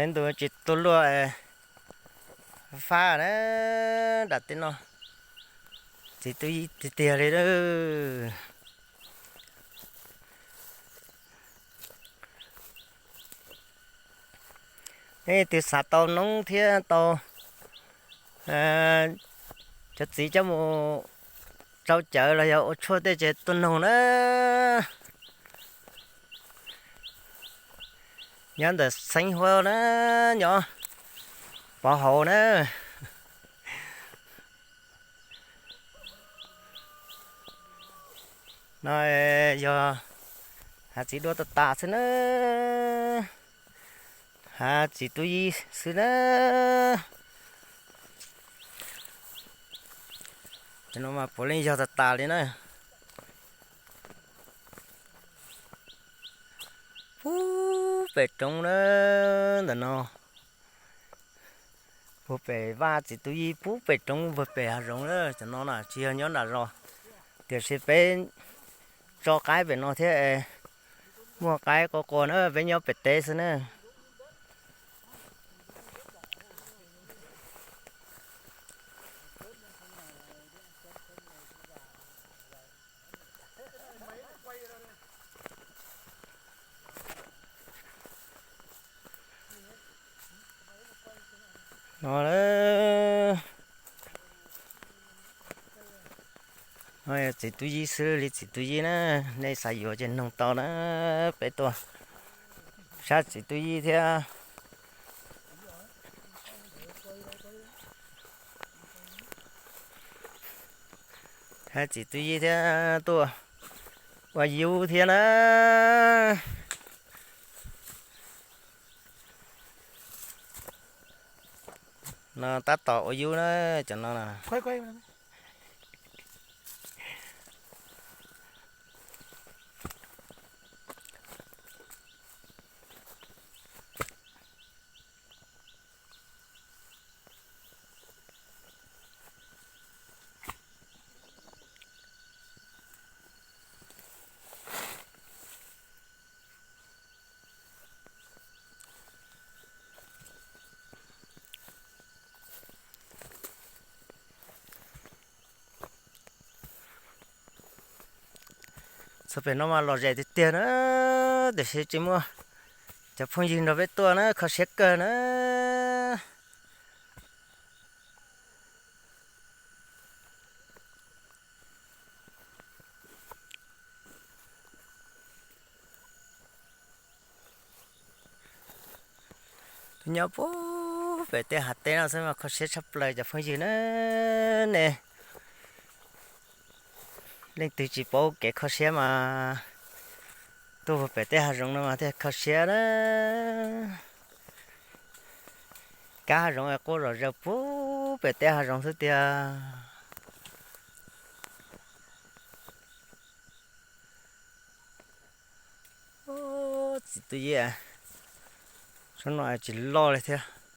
Ntu tsis tuag luaj, fab na, nram tej no, txiv tub yib tiag tiag li. Nej leej twg xav tau noob thiab tau cov txiv coj mus rau cawv los yog ua tshuaj tej ces tuaj noog na. Nyob ntawm Xeeb Huab na, nyob Pov Hauv na. No yog hav txiv duab tas tas xwb na, hav txiv tub yib xwb na. Cov no mas puav leej yog tas tas li na. Puag pem roob na, ntawm no, puag pem vaj txiv tub yib puag pem roob puag pem hav zoov na. Cov no na tsis yog nyob nram zos, tiam sis peb tso qaib pem no thiab, muaj qaib qua qua na, peb nyob pem teb xwb na. No, no yog txiv tub yib xwb li, txiv tub yib na, nej xav yuav ces noog tau na, peb tuaj sab txiv tub yib thiab. Sab txiv tub yib thiab tuaj ua yub thiab na. No tab tom ua yub na, cov no na. Txog pem no mas lom zem tiag tiag na, tiam sis tsis muaj cov phooj ywg nrog peb tuaj na, kho siab kawg na. Tuaj nyob puag pem tej hav teb no xwb mas kho siab tshaj plaws cov phooj ywg na. Nej leej twg tsis paub kev kho siab mas tuaj puag pem tej hav zoov no mas thiaj kho siab na. Kab hav zoov quaj zom zaws puag pem tej hav zoov xwb tiag. Txiv tub yib, tsob no tsis loj li thiab.